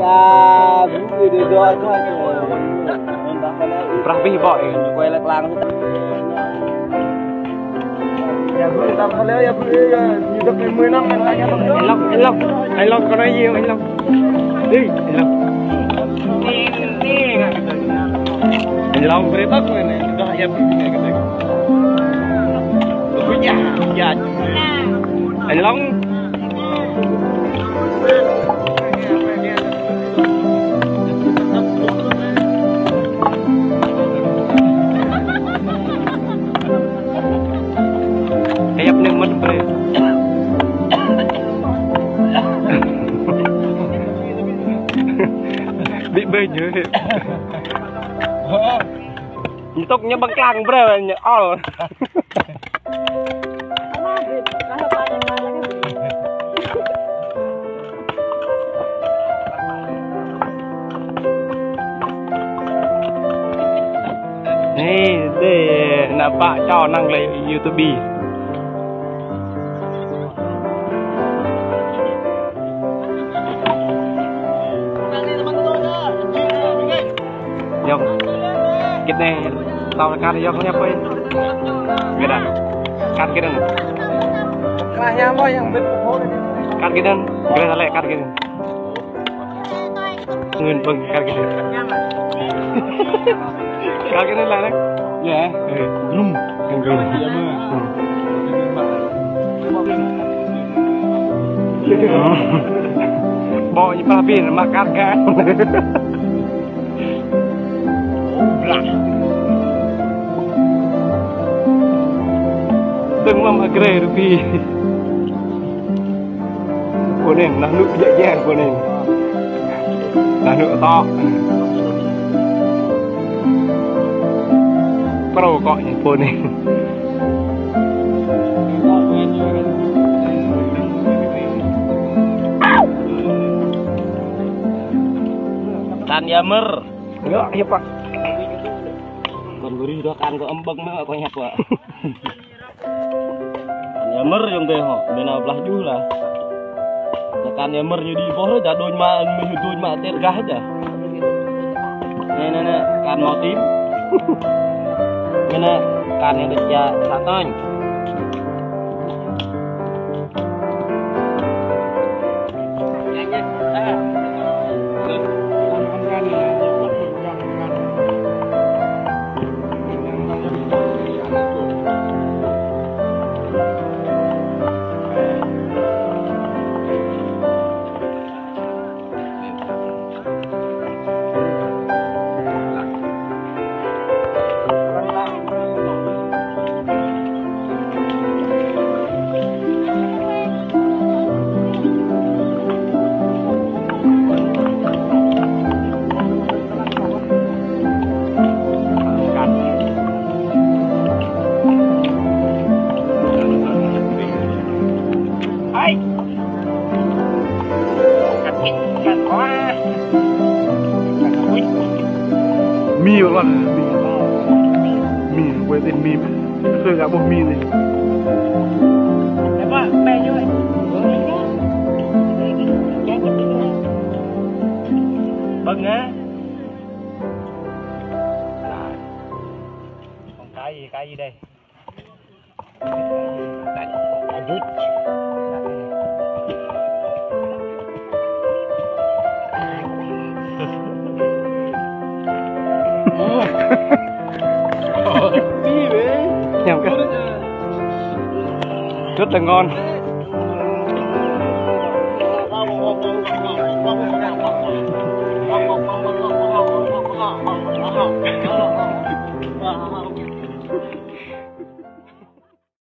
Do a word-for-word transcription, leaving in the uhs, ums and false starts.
Ya, bu, đi đuổi thôi. Prah pih bŏ. Quay lại lăng. Ya, bu, tăm kơ lĕ, ya, bu, ya, ñu dŏ mười lăm, mười lăm. Anh Long, anh Long, anh Long, có nói gì không, anh Long? Đi, anh Long. Anh Long, về Bắc này, này, đó, ya, bu, ya, cái này. Anh Long. Kayak pneumen bre. Bị bệnh rồi. Ñu tŏk ñu ƀơ̆ng klang bre, ñu ol. Anai, dêh, ană pă čô năng lĕ YouTube. Yŏng. Git anai, tao kar yŏng ñu pơi. Git dah. Kar git anai. Kar git anai. Git dah lĕ, kar git anai. Ngưng pơ̆ng kar git anai. Kar git anai lĕ anai. Ya. Grum. Grum. Bŏ ñu pah pin mă kar git. Tơ̆ng mơ̆m hơgrê rơpi. Pô anai, nah nŭk jĕ jĕ pô anai. Nah nŭk tŏ. Pro kŏ ñu pô anai. Kan ya mơ̆r. Yŏ, hiăp pă. Kon gơ̆ rih dŏ kan kơ ăm ƀơ̆ng mơ̆ kơ hiăp pă. Kan ya mơ̆r yŏng dêh hŏ, mơ̆ nao blah juh lah. Kan ya mơ̆r ñu đĭ boh rơi, ja đôñ mă, mơ̆ đôñ mă tơr gah ja. Anai, anai, anai, kan mâo tim. Anai, anai, kan yang dêh ja sa tơñ. Hai. Mi lŏn, mi. Mi, quê tên Mi. Tôi gặp một Mi này. Bưng á. Cái gì, cái gì đây? Rất là ngon.